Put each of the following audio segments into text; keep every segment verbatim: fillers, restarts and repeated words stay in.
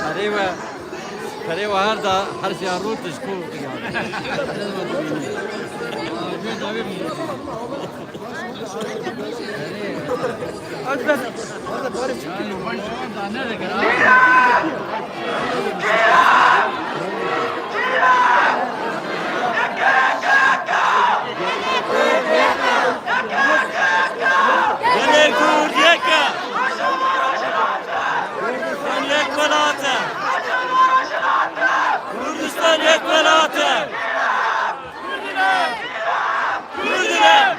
Perê we, perê we her da her şey rût ji ku. Gelê Kurd yek e. Kurdistan yek welat e. Kurdistan yek welat e. Kurdine!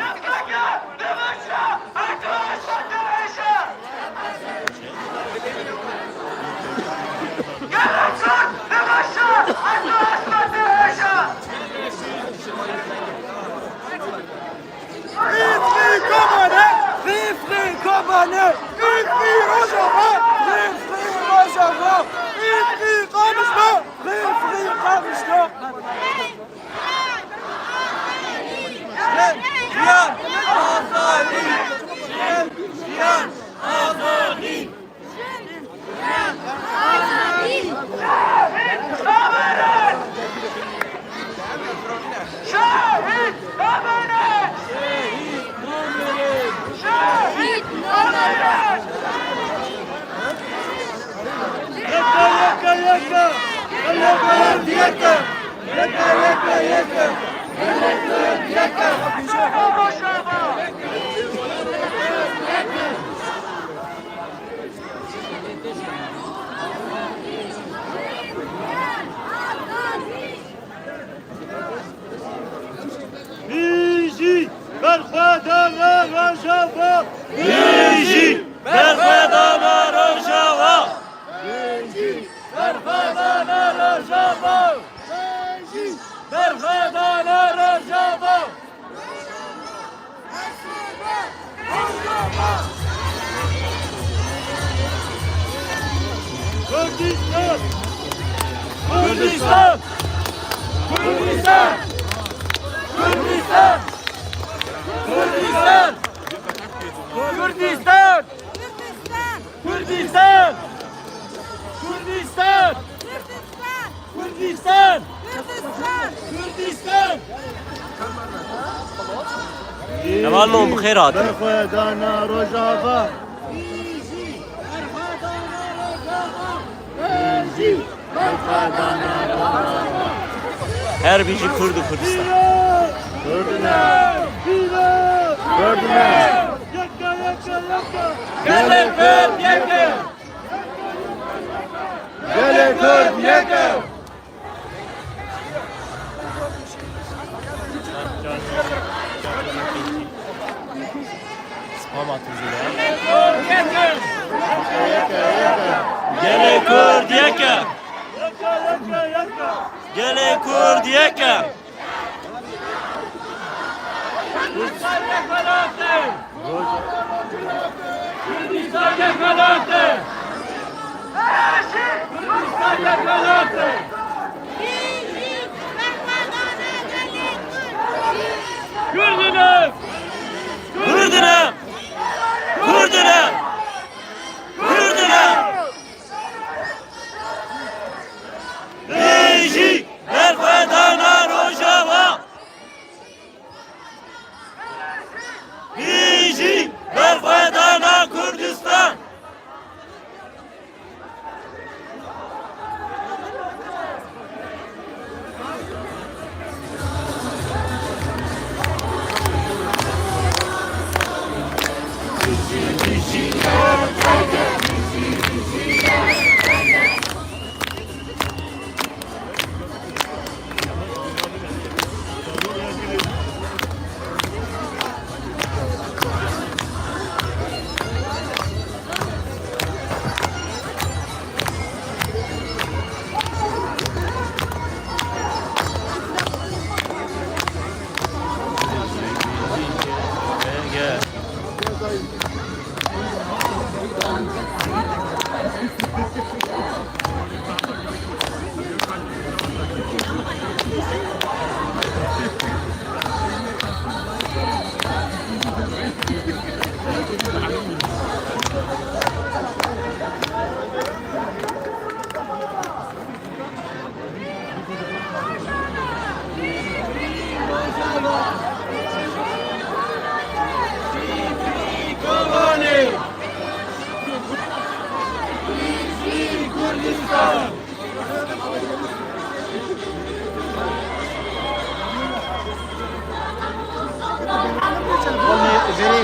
Îfrî Kobanê! Îfrî Kobanê! Îfrî Rojava! Îfrî Rojava! Îfrî Qamişlo! Îfrî Qamişlo! Jin, jiyan, azadî! Jin, jiyan, azadî! Şehîd namerin! Şehîd namerin! Şehîd namerin! Yeke, yeke, yeke! Yeke, yeke, yeke! Yeke, yeke, yeke! Bijî berxwedana Rojava! Bijî berxwedana Rojava! Bijî berxwedana Rojava! Bijî berxwedana Rojava! Kurdistan! Kurdistan! Kurdistan! Kurdistan! Kurdistan! Kurdistan! Kurdistan! Kurdistan! Kurdistan! Hevalno, bi xêr hatin. Berxwedana Rojava. Her bijî Kurd û Kurdistan. Kurdine! Kurdine! Gelê Kurd yek e! Gelê Kurd yek e! Spam attım zile. Gelê Kurd yek e! Gelê Kurd yek e! Kurdistan yek welat e! Kurdistan yek welat e! Kurdistan yek welat e! Kurdine! Kurdine! Kurdine! Kurdine! Bijî berxwedana Rojava! Bijî berxwedana Kurdistan!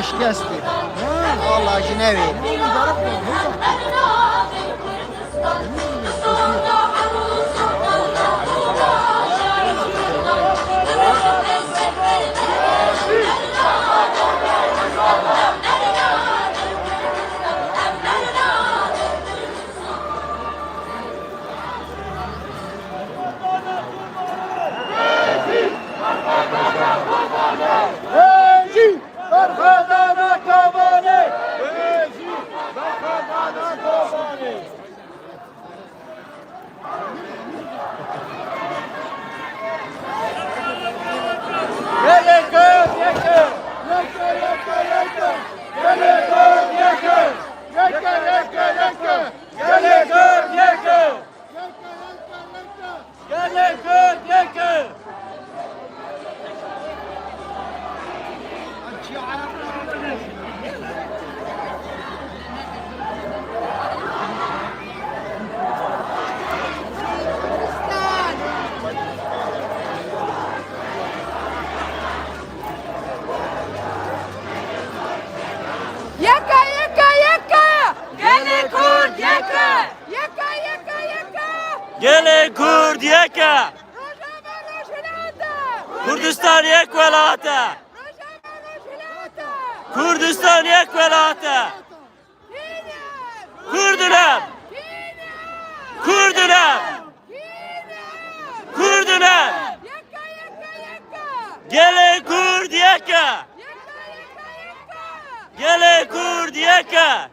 Şikestî. Vallahi ji newê. Gelê Kurd yek e! Yek e, yek e, yek e! Gelê Kurd yek e! Yek e, yek e, yek e! Gelê Kurd yek e! Gelê Kurd yek e! Yek e, yek e, yek e! Gelê Kurd yek e! Yek e, yek e, yek e! Gelê Kurd yek e! Rojava rojhilat e! Kurdistan yek welat e! Rojava rojhilat e! Kurdistan yek welat e! Kurdin em! Kurdin em! Kurdin em! Yek e, yek e, yek e! Gelê Kurd yek e! Yek e, yek e, yek e! Gelê Kurd yek e!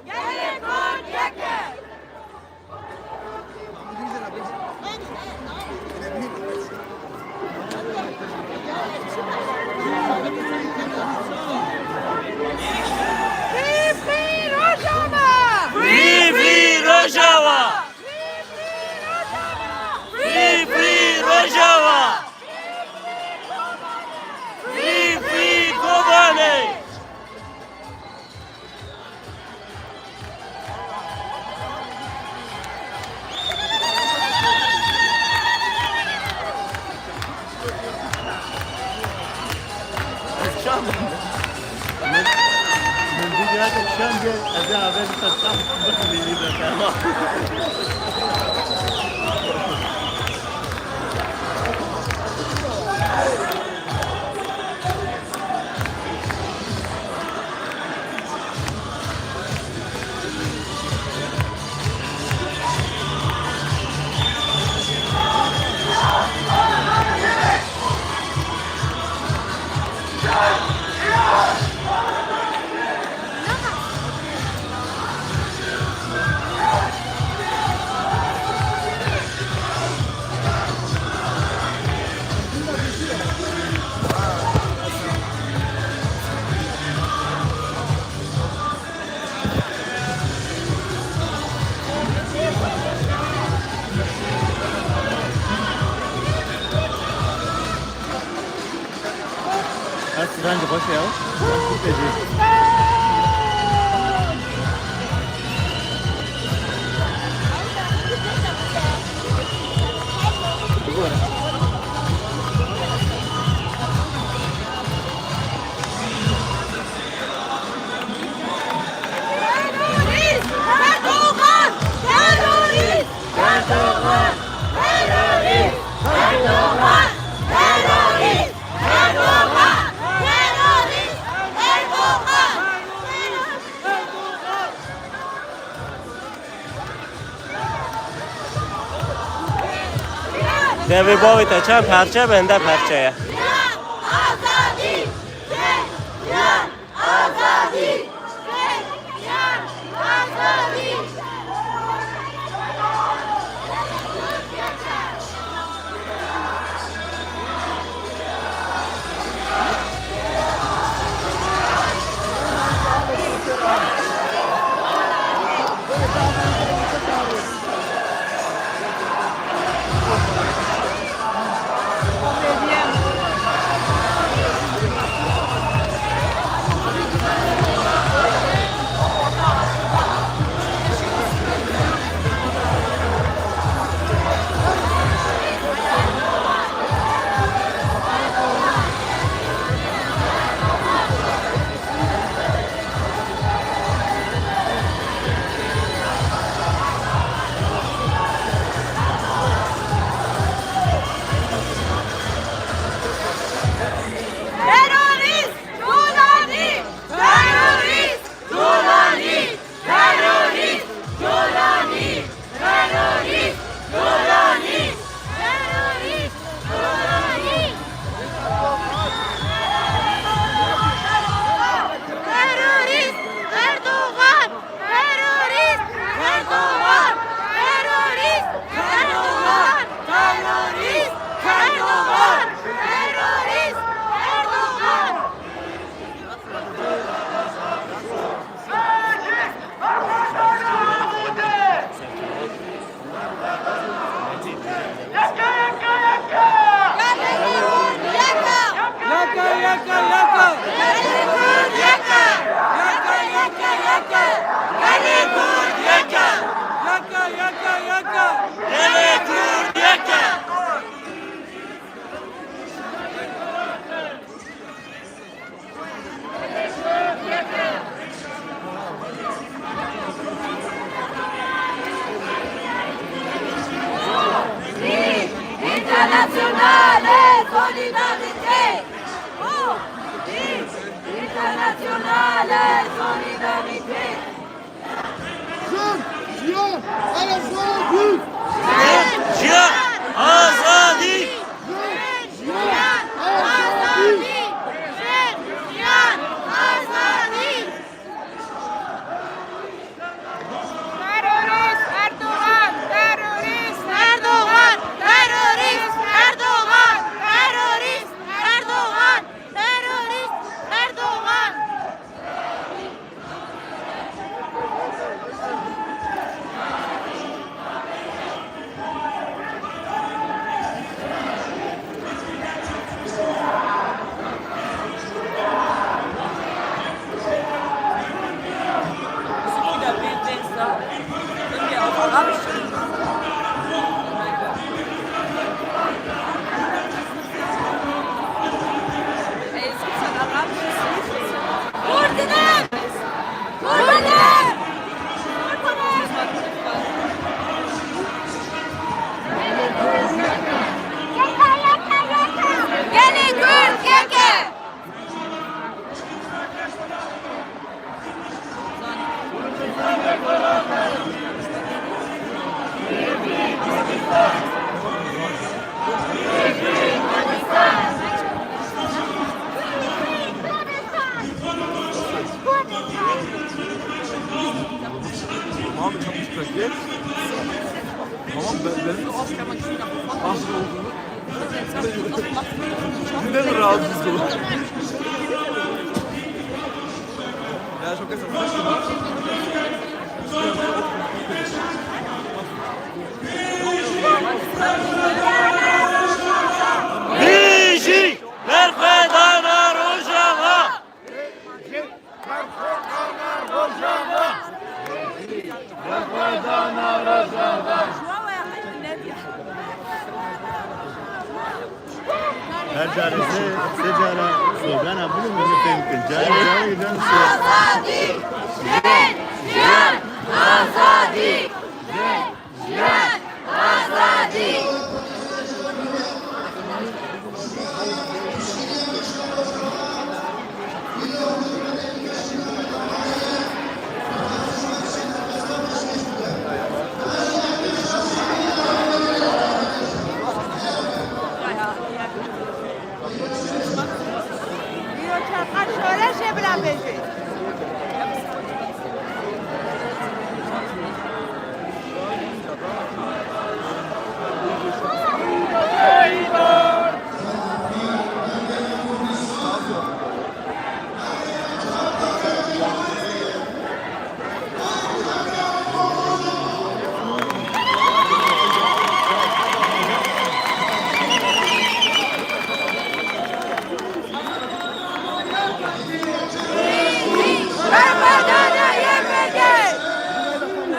Gelê Kurd yek e! Free, free Rojava! Free, free Rojava! Free, free Rojava! Free, free Kobanê! Min, min vîdyoyeke çend bê ez ê evê bixwînî de, tamam. Her strange baş ya. Terörist! Erdoğan! Terörist! Erdoğan! Terörist! Erdoğan! Terörist! Erdoğan! Terörist! Erdoğan! Devê bavê te çend perçe be, hinde perçe ye. Azadî! Azadî! Azadî! Internationale solidarité. Oh, internationale solidarité. Jeune, jiyan, azadî! Jeune, jiyan, azadî! Jeune, jiyan, azadî! Jeune, jiyan, azadî! Terorîst Erdogan! Terorîst Erdogan! Terorîst Erdogan! Terorîst Erdogan! Terorîst Erdogan! Kurdiler! Kurdiler! Gelê Kurd yek e! Tamam, çok güzel. Tamam, ben, ben az, az oldu. Bir de mi rahatsız oldu? Ya çok esas. Bijî berxwedana Rojava! Her carê sê, sê cara slogana bû, min fêm kir. Carê, carê, carê. Azadî! Jin! Jiyan! Azadî! Jin! Jiyan! Azadî! Îro çaqa şoreşê bila bêje. Berxwedana Y P G!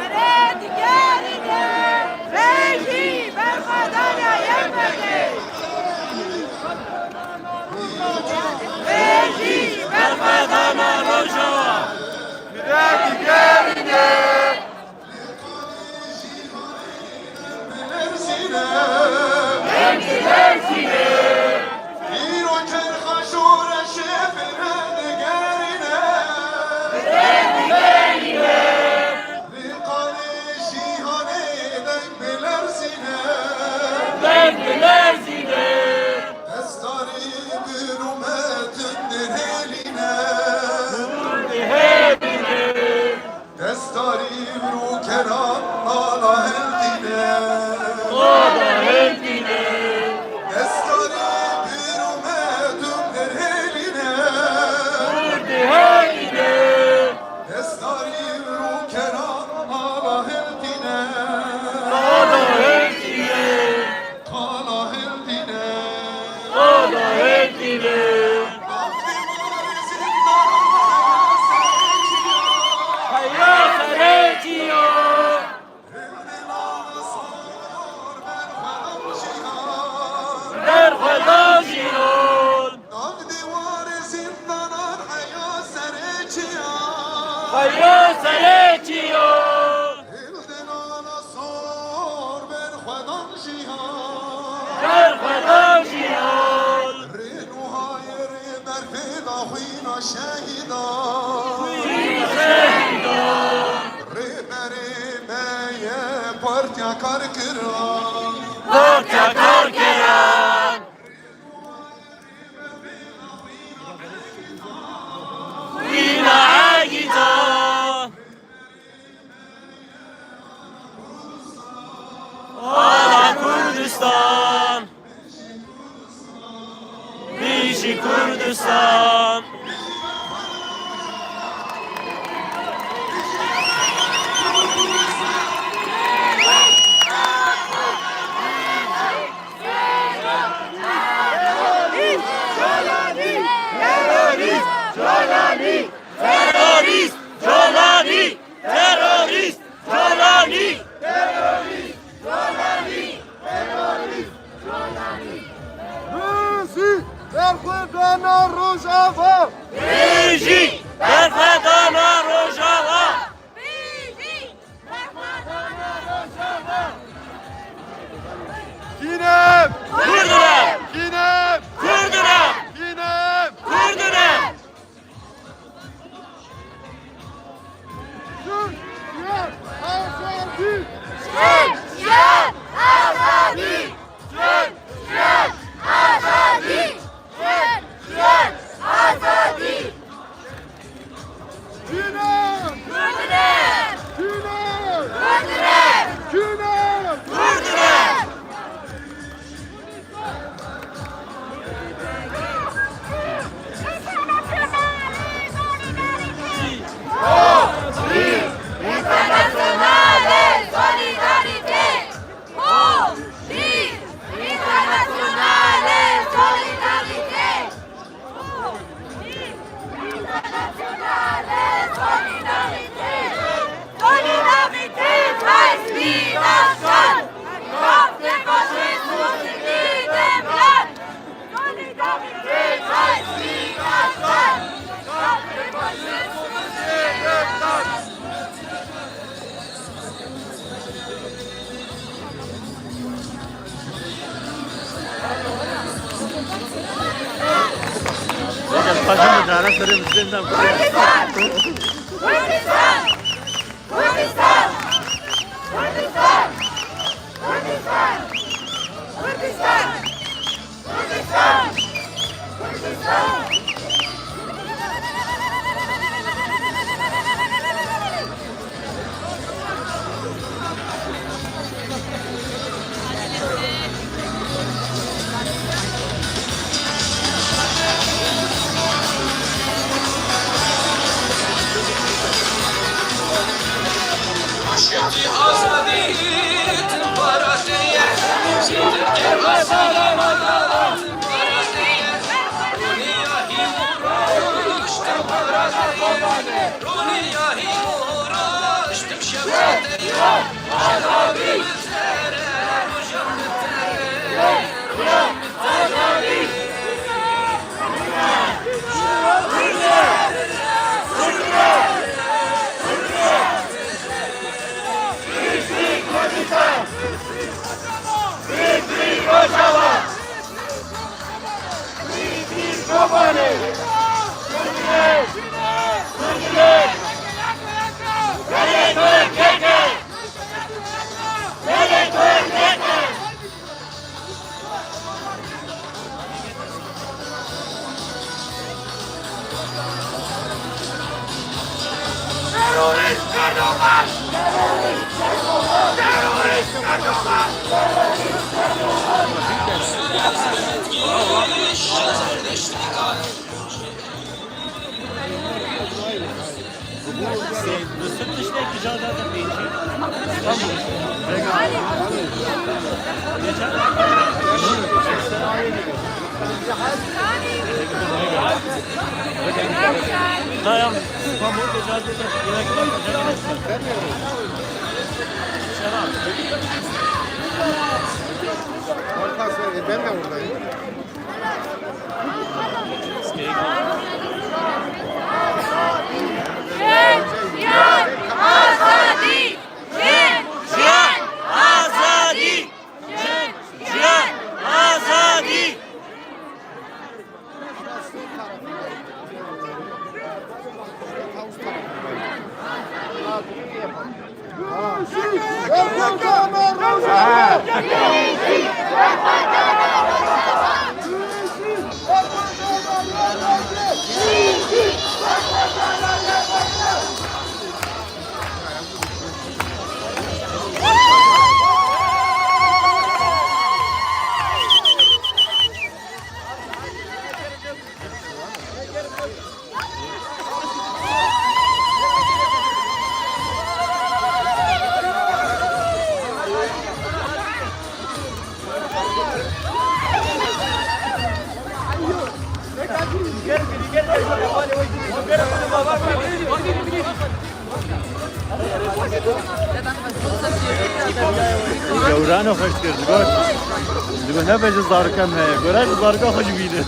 Erê digerîne! Rêjî berxwedana Y P G! Rêjî berxwedana Rojava! Erê digerîne! Îro çerxa şoreşê digerîne. Li qalê cîhanê deng bilerzîne. Deng bilerzîne. Destarî bir û me tund dihêlîne. Tund dihêlîne. Destarî vir û keran nala hildîne. Nala hildîne. Destarî vir û me dûr derhêlîne. Dûr derhêlîne. Destarî vir û keran nala hildîne. Nala hildîne. Qala hildîne. Qala hildîne. Heya serê çiyo. Berxwedan jiyan. Nav dîwarê zindanan heya serê çiyo. Heya serê çiyo. Hilde nala sor berxwedan jiyan. Berxwedan Partiya Karkeran. Partiya Karkeran. Wîna egîta. Ala Kurdistan. Bijî Kurdistan! Terorîst! Colanî! Terorîst! Colanî! Terorîst! Colanî! Terorîst! Colanî! Bijî berxwedana Rojava! Bijî berxwedana Rojava! Bijî berxwedana Rojava! Kî ne? Kurd in! Kî ne? Kurd in! Kî ne? Kurd in! Çin, çiyan, azadî! Çin, çiyan, azadî! Çin, çiyan, azadî! Çin, çiyan, azadî! Çin e! Kurd in! Çin e! Kurd in! Çin e! Kurd in! Internazionale, solidarité! Ho! Di! Internazionale, solidarité! Ho! Di! Internazionale, solidarité! Solidarité, Faiz Bidaşan! Kap de faşist, Musi Gidemler! Terorist Erdogan! Terorist Erdogan! Ben de buradayım. Çin, çiyan, azadî! Çin, çiyan, azadî! Çin, çiyan, azadî! Gewrano xweş dikir, digot. Digot, "Nebêje zarika me, gore ji zarika xwe jî bîne."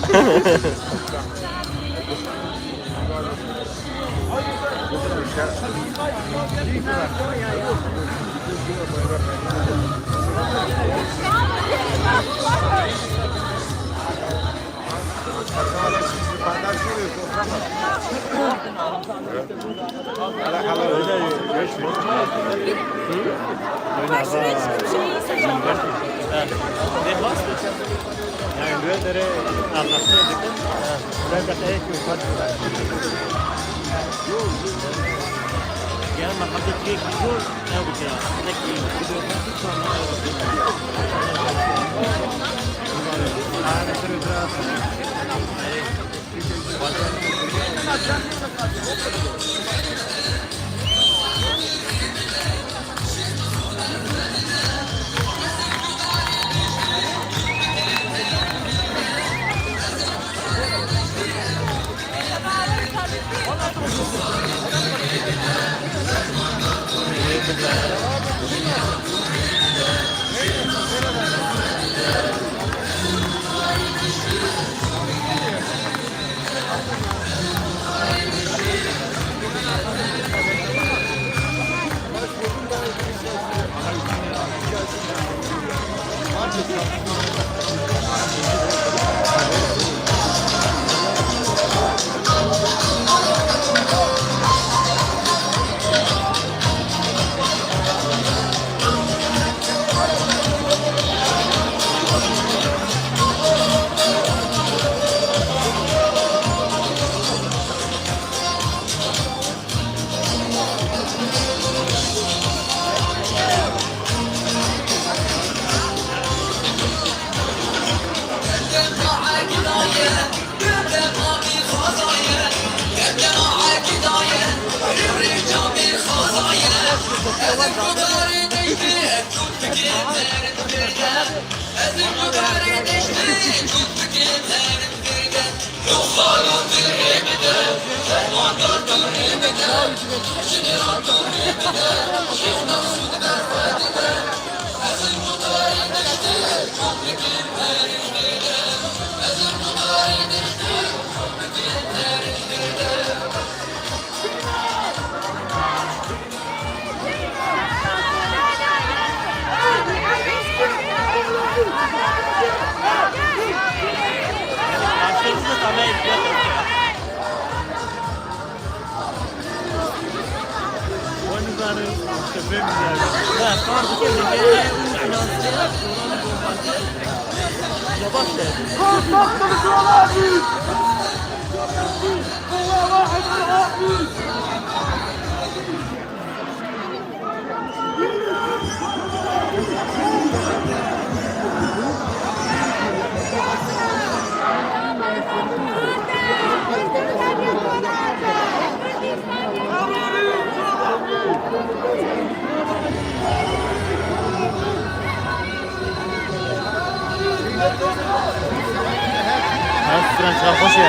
Ev stranca xweş e.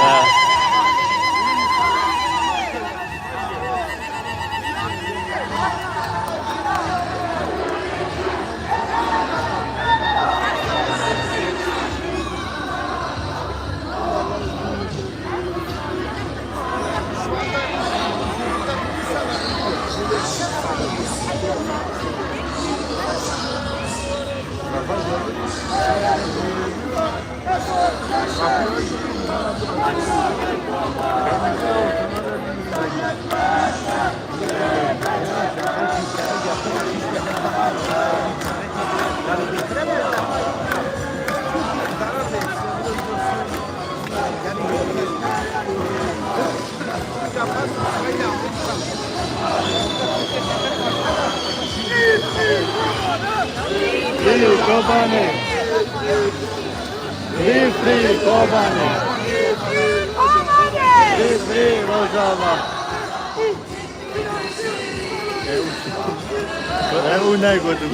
Ha. Free Kobanê! Free, free Kobanê! Free, free Rojava! Ew, ew negotin.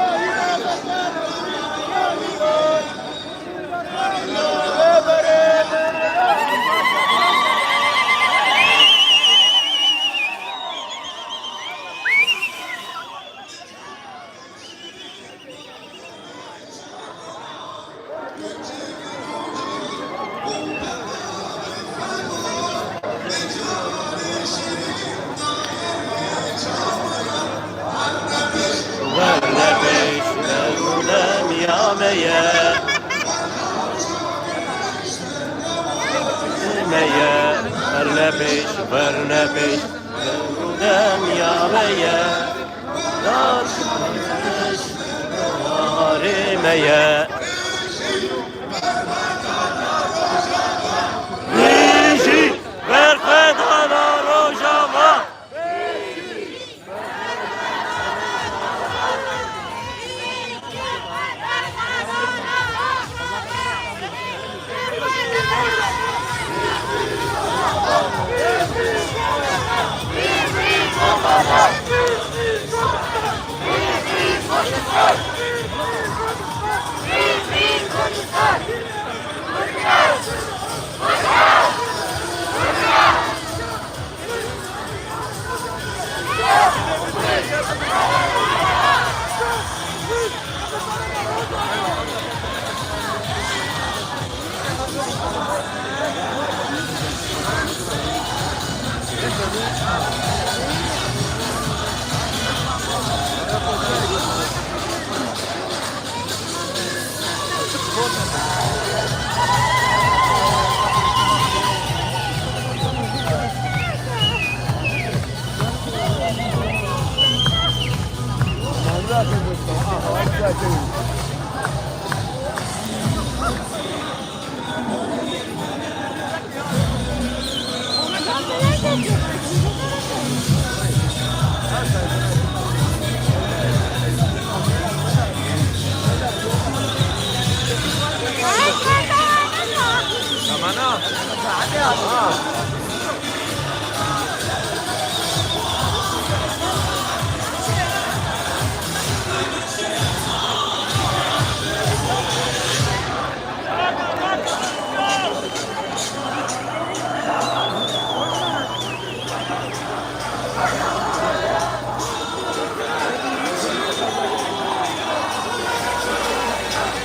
Vernepêş, vernemiya me ye. Me ye, vernepêş, vernepêş, vernemiya me ye. Vernepêş, vernepêş, me ye. Bijî berxwedana Rojava!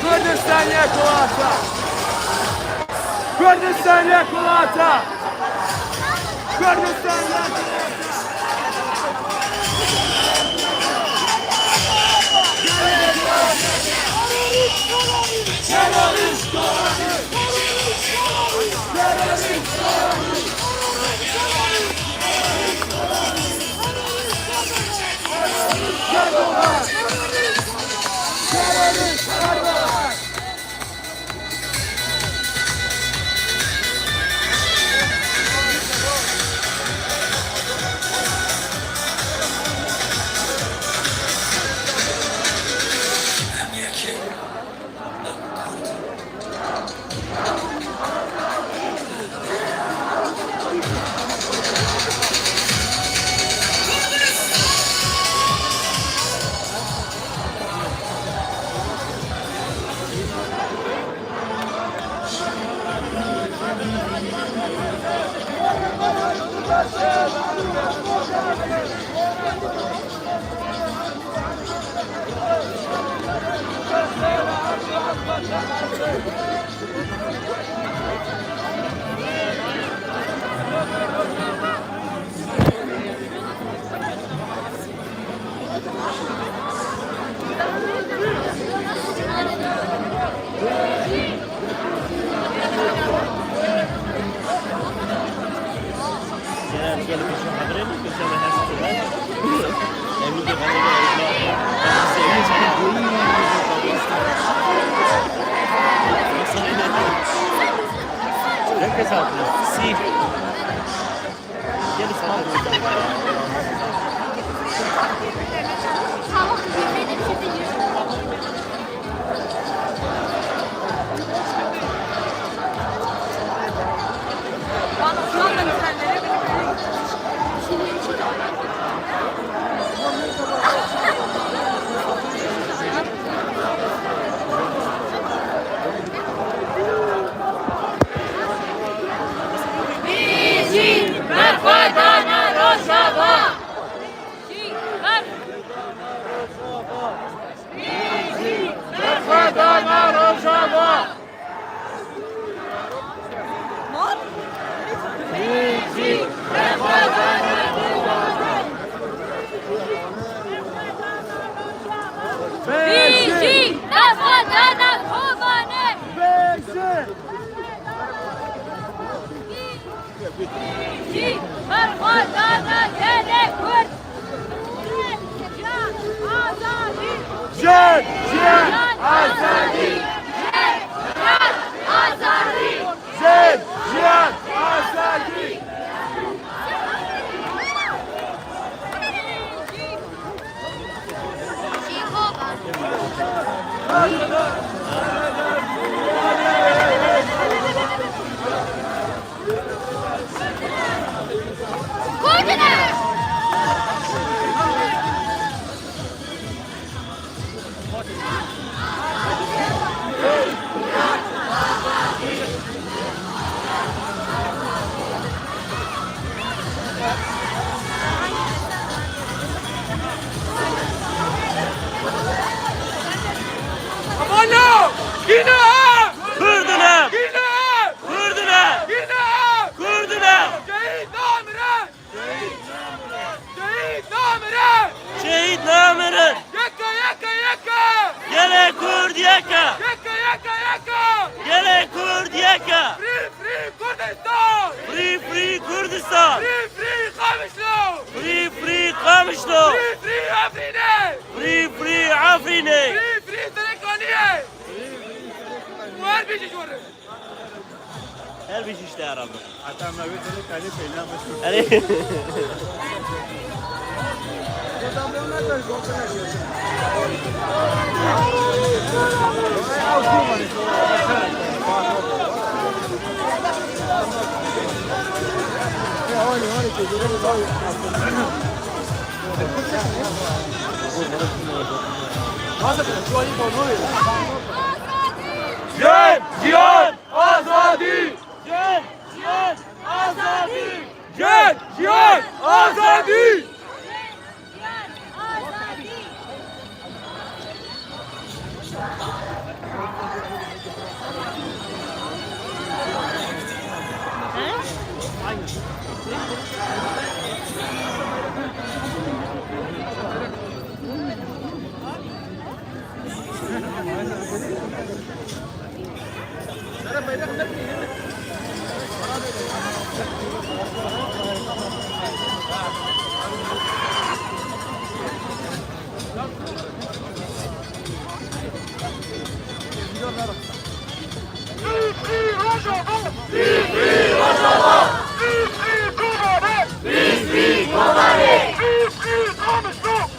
Kurdistan yek welat e. Kurdistan yek welat e. Kurdistan yek welat e. Bijî berxwedana Rojava! Berxwedana Rojava! Bijî berxwedana Kobanê! Bijî berxwedana gelê Kurd! Jin, jiyan, azadî! Jin, jiyan, azadî! Jin, jiyan, azadî! Amana! Kî ne? Kurd ne! Kî ne? Kurd ne! Kî ne? Kurd ne! Şehîd namirin! Şehîd namirin! Şehîd namirin! Yeke, yeke, yeke! Gelê Kurd yeke! Yeke, yeke, yeke! Gelê Kurd yeke! Free, free Kurdistan! Free, free Kurdistan! Free, free Qamişlo! Free, free Qamişlo! Free, free Efrînê! Free, free Efrînê! Free, free Serêkaniyê! Her bijî ji we re! Her bijî işte herhalde. Heta me wê tenê tenê peyna me. Erê. Gen, jiyan, azadî! Gen, jiyan, azadî! Gen, jiyan, azadî!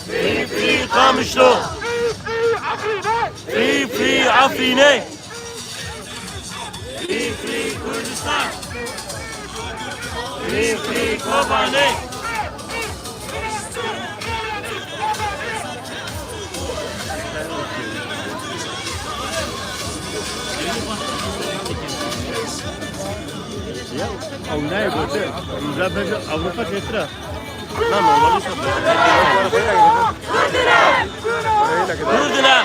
Free, free Qamişlo! Free, free Efrînê! Free, free Kurdistan! Free, free Kobanê! Ew nayê gotin. Rûza bêje Ewropa çêtir e. Na normalî şo. Kurdine!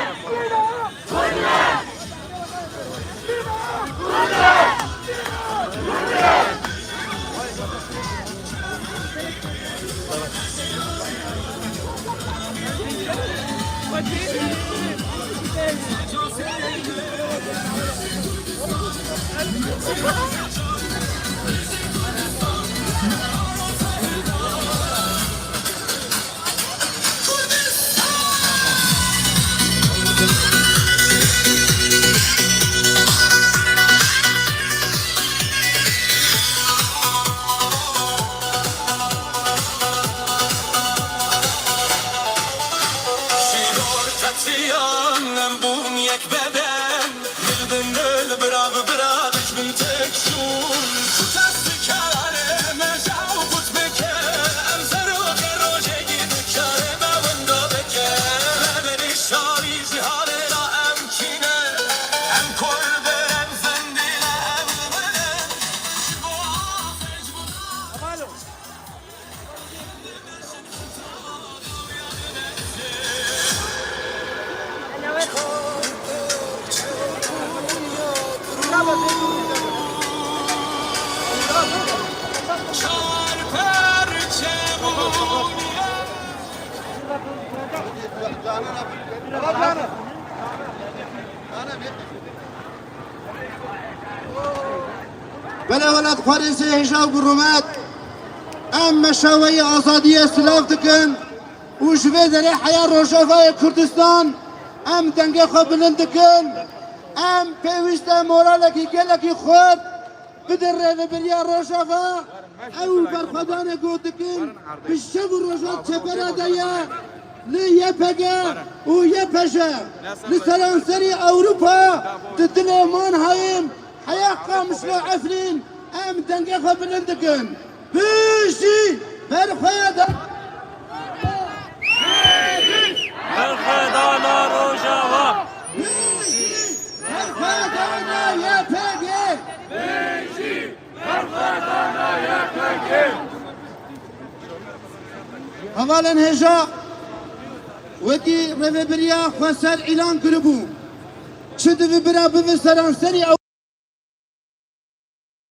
Şîror qetiyan em bûn yek beden. Dil bi dil, bira bi bira, diçbin tek şûn. Dest bi karê me ji ew qut bike, em serokê rojekî bi karê me winda bike. Me berî şarî ji halê ra em kî ne? Em kor be, em zindî ne, em li me ne? Ji bo afê, ji bo Belê welat xwarê zê hêja û bi rûmet. Em meşa we yê azadiyê silav dikin û ji vê derê heya Rojavayê Kurdistan em dengê xwe bilind dikin. Em pêwîst e moralekî gelekî xurt bidin rêvebiriya Rojava. Ew berxwedanê ku dikin bi şev û roja çepera de ye, li Y P G û Y P J, li seranserî Ewropa di dilê man hayîn, heya Qamişlo Efrîn, em dengê xwe bilind dikin. Bijî berxweda-, Berxwedana Rojava! Bijî berxwedana Y P G! Hevalên hêja, wekî rêvebiriya xweser îlan kiribû, çi divê bira bibe seranserî ew